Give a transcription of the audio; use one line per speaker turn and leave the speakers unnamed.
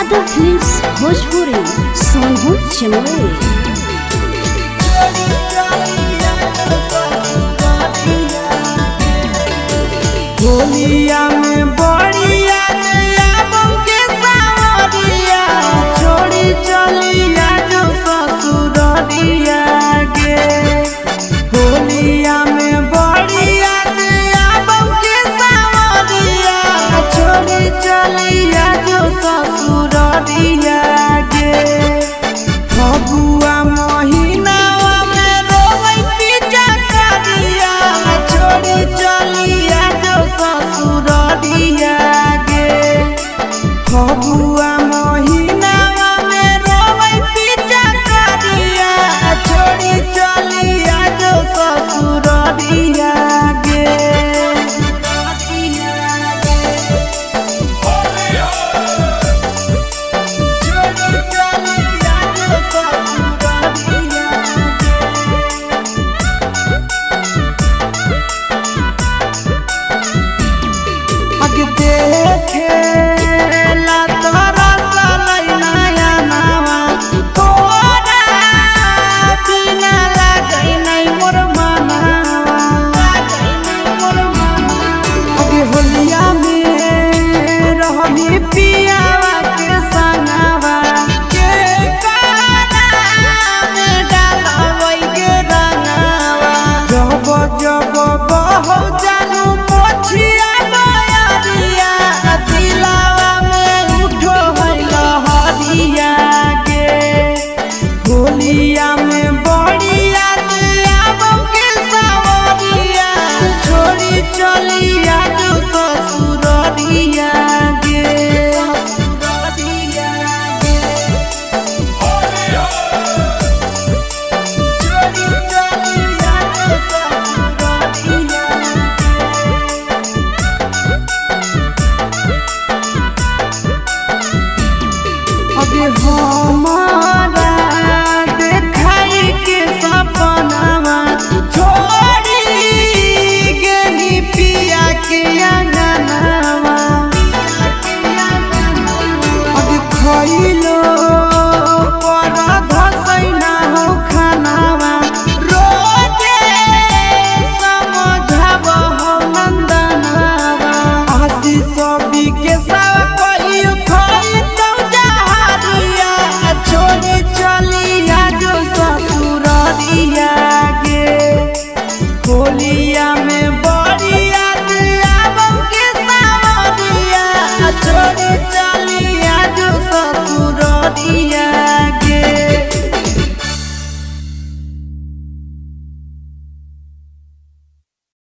Yadav films Bhojpuri सोनहु Chamoli.
होलिया में बढ़िया के सावरिया छोड़ी चलिया जो ससुरिया गे। होलिया में बढ़िया के सावरिया छोड़ी चलिया जो ससुरिया गे। फगुआ महीनावा में रोवै पिचा करिया छोड़ी चलिया जो ससुरिया गे। फगुआ महीनावा में रोवै पिचा करिया छोड़ी चलिया जो ससुरिया गे। छोड़ी चलिया जो ससुरिया गे। अग देखे ला तोरा सलै नया नावा तोरा बिना लागै नै मोर मनावा। अग होलिया में रहनी पिया